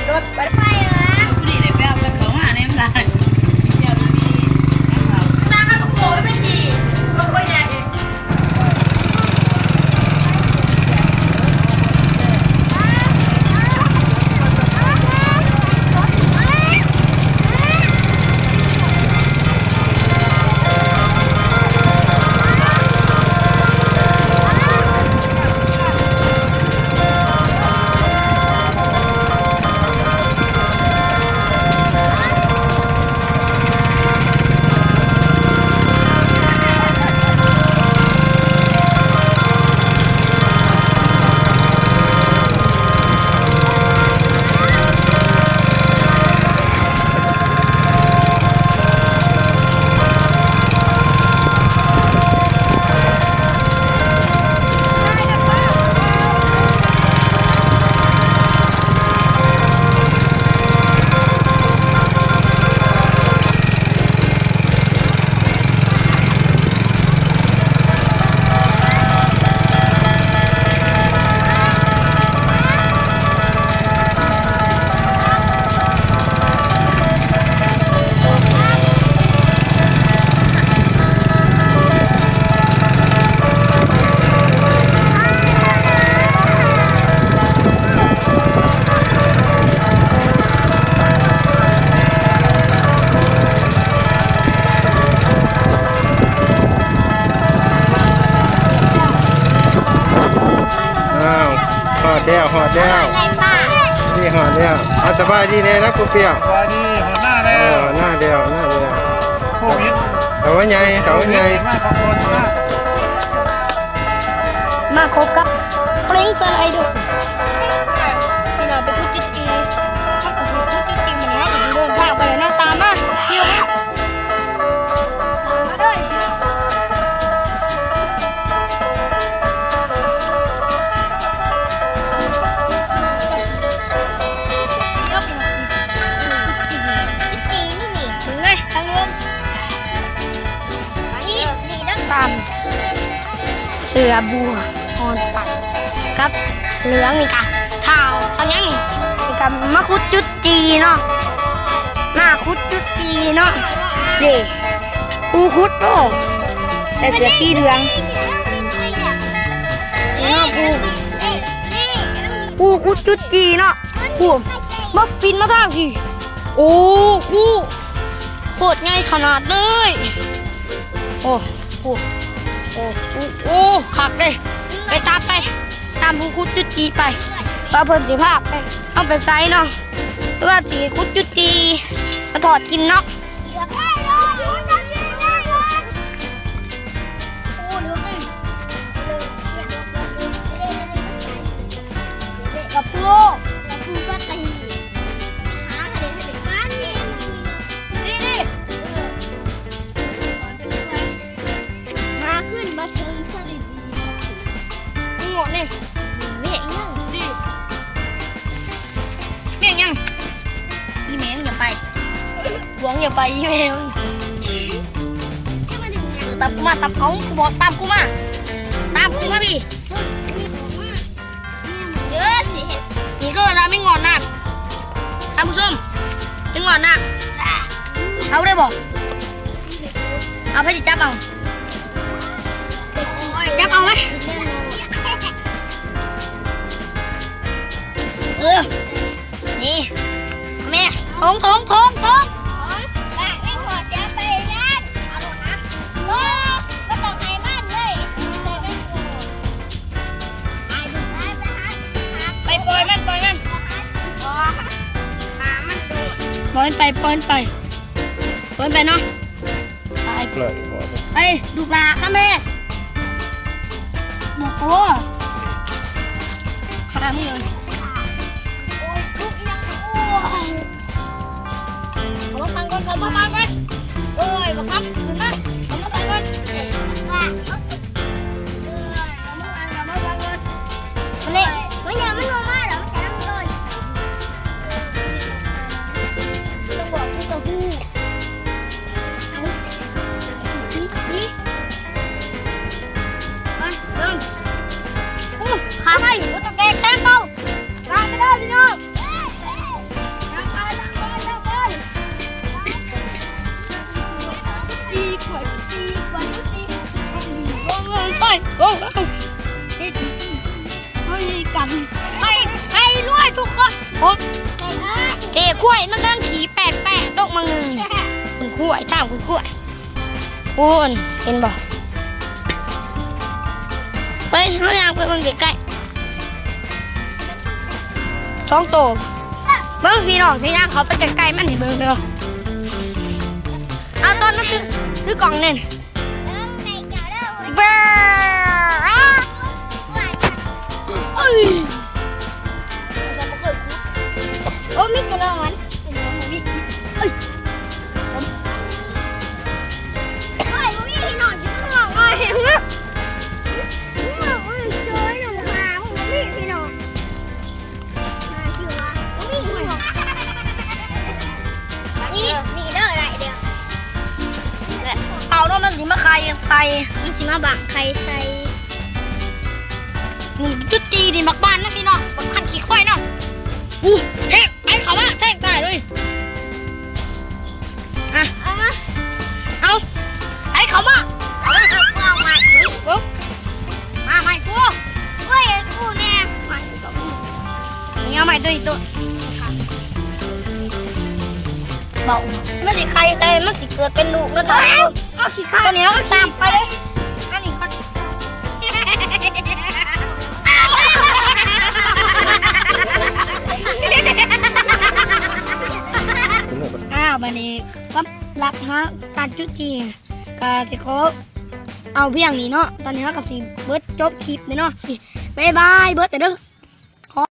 ລົດໄປ ຜູ້ນີ້ແຫຼະໄປເອົາກັບເຂົາມາແນມຫຼາຍ. ອ້າວ ຮອດແລ້ວ ຮອດແລ້ວ ນີ້ຮອດແລ້ວ. ເອົາ ສະບາຍດີແດ່ນະ ປູເປຍ. ສະບາຍດີ ຮອດໜ້າແລ້ວ ເອີ ຮອດໜ້າແລ້ວ ຮອດໜ້າແລ້ວ. ໂຄວິດ ເອົາໃຫຍ່ ເອົາໃຫຍ່. ມາພົບກັບ Prince Idol ພີ່ນ້ອງ ໄປຄຸດຈຸດຈີ່ ເຮົາກໍຊິຄຸດຈຸດຈີ່ ມື້ນີ້ເຮົາກໍຊິເດີນທາງໄປແລ້ວເນາະ. ຕາມມາ ມາເລີຍ. ເລີຍທາງເດີມ ນີ້ ນີ້ເດີ ຕາມເສືອບົວອ່ອນໄປ ກັບເຫຼືອງນີ້ກະ ທ້າວ ທ້າວຫຍັງນີ້ ນີ້ກະມາຂຸດຈຸດຈີ່ເນາະ ມາຂຸດຈຸດຈີ່ເນາະ. ເດ້ ຜູ້ຂຸດ ໂອ້ ໃສ່ເສື້ອສີເຫຼືອງ ເນາະ ຜູ້ ຜູ້ຂຸດຈຸດຈີ່ເນາະ. ໂອ້ ມາປິ່ນມາທາງພີ້. ໂອ້ ໂຄດໃຫຍ່ຂະໜາດເລີຍ. ໂອ້ ໂອ້ ໂອ້ ໂອ້ ຄັກເດ້. ໄປຕາມໄປ ຕາມຜູ້ຂຸດຈຸດຈີ່ໄປ ວ່າເພິ່ນຊິພາໄປ ເຮົາໄປໃສເນາະ ຫຼືວ່າຊິຂຸດຈຸດຈີ່ມາທອດກິນເນາະ. ກະປູ ກະປູກະຕີ ຫາກະເດັນເປັນປານນີ້ ນີ້ ນີ້ ຫາຂຶ້ນມາເທິງຊະດີໆ. ງວດນີ້ ແມ່ອີຫຍັງ ດີ ແມ່ອີຫຍັງ ອີແມ່ມຶງຢ່າໄປ ຫວງຢ່າໄປ ອີແມ່ມຶງ. ເອີ ຕາມກູມາ ຕາມ ເອົາ ກູບອກ ຕາມກູມາ ຕາມກູມາພີ້. ເອີ ຊິເຮັດ ນີ້ຄືເອີ້ນວ່າແມງງອດນ້ຳ ທ່ານຜູ້ຊົມ ແມງງອດນ້ຳ. ເອົາໄດ້ບໍ່? ເອົາ ໃຜຊິຈັບເອົາ? ຈັບເອົາໄວ້ ເອີ ນີ້ ແມ່ ຖົງ ຖົງ ຖົງ ຖົງ ປະ ແມ່ນບໍ່ ຊິເອົາໄປຢ້ານ ເອົາໂລດນະ ໂອ້ ບໍ່ຕ້ອງໃຫ້ມັນເລີຍ ໄປ ປ່ອຍມັນ ປ່ອຍມັນ ປ່ອຍມັນໄປ ປ່ອຍມັນໄປ ປ່ອຍມັນໄປເນາະ. ໄປ ໄປ ລູກຫຼ້າ ຄຳແພງ ໂອ້ ຂ້າມເລີຍ ໂອ້ຍ ລູກອີຫຍັງ ໂອ້ຍ ເອົາມາຟັງກ່ອນ ເອົາມາຟັງກ່ອນ ໂອ້ຍ ບັກຄຳ ຂຶ້ນມາ ເອົາມາຟັງກ່ອນ ເອີ ເອົາມາຟັງ ເອົາມາຟັງກ່ອນ ມານີ້ ມາຫຍັງມັນບໍ່ມາດອກ ມັນຈະນັ່ງໂດຍ ຕ້ອງບອກ ກູກະຮູ້. ມາ ເບິ່ງ ໂອ້ ຂາໄປ ບໍ່ຕ້ອງແກະແຂນເບົາ ຂາໄປເດີພີ່ນ້ອງ. ມັນມີກັນ ໄປ ໄປລວຍທຸກຄົນ. ໂອ້ ເດ້ ກ້ວຍມັນກຳລັງຂີ້ແປດໆ ດົກໝາກໜຶ່ງ. ຄຸນກ້ວຍ ຕາມຄຸນກ້ວຍ. ພຸ້ນ ເຫັນບໍ່? ໄປ ເຮົາຍ່າງໄປເບິ່ງໃກ້ໆ ສອງໂຕ. ເບິ່ງພີ່ນ້ອງ ຊິຍ່າງເຂົ້າໄປໃກ້ໆ ມັນໃຫ້ເບິ່ງເດີ. ເອົາ ຕອນມັນຖື ຖືກ່ອງແນ່ນ. ເບີ ເອີຍ ໂອ້ ມີແຕ່ນ້ອງມັນ ເອີຍ ໂອ້ຍ ບໍ່ມີພີ່ນ້ອງຢູ່ຂ້າງນອກເລີຍ ເອີຍ ບໍ່ມີພີ່ນ້ອງ. ນີ້ ນີ້ເດີ ໄດ້ເດີ ເອົາໂລດ ມັນຊິມາໄຂ່ໃສ່ ມັນຊິມາບັງໄຂ່ໃສ່. ນີ້ຈຸດຈີ່ນີ້ ບັກບານນະພີ່ນ້ອງ ບັກບານຂີ້ຄວາຍເນາະ. ອູ້ ແທງ ໄປເຂົ້າມາ ແທງຕາຍເລີຍ. ອ່ະ ເອົາມາ ເອົາ ໄປເຂົ້າມາ ເອົາ ເອົາ ເອົາ ເອົາ ມາໃໝ່ກູ ເວີຍ ກູແນ່ ມາ ນີ້ເອົາໃໝ່ໂຕນີ້ໂຕ ເບົາ ມັນຊິໄຂ່ໃສ່ ມັນຊິເກີດເປັນລູກເນາະ. ເອົາ ເອົາຂີ້ຄ້າ ໂຕນີ້ເຮົາຕາມໄປເລີຍ ອັນນີ້ ອ້າວ ບາດນີ້ ສຳລັບເຮົາການຈຸດຈີ່ ກະຊິຂໍເອົາພຽງນີ້ເນາະ. ຕອນນີ້ເຮົາກະຊິເບິດ ຈົບຄລິບເລີຍເນາະ. ບາຍບາຍ ເບິດແລ້ວເດີ.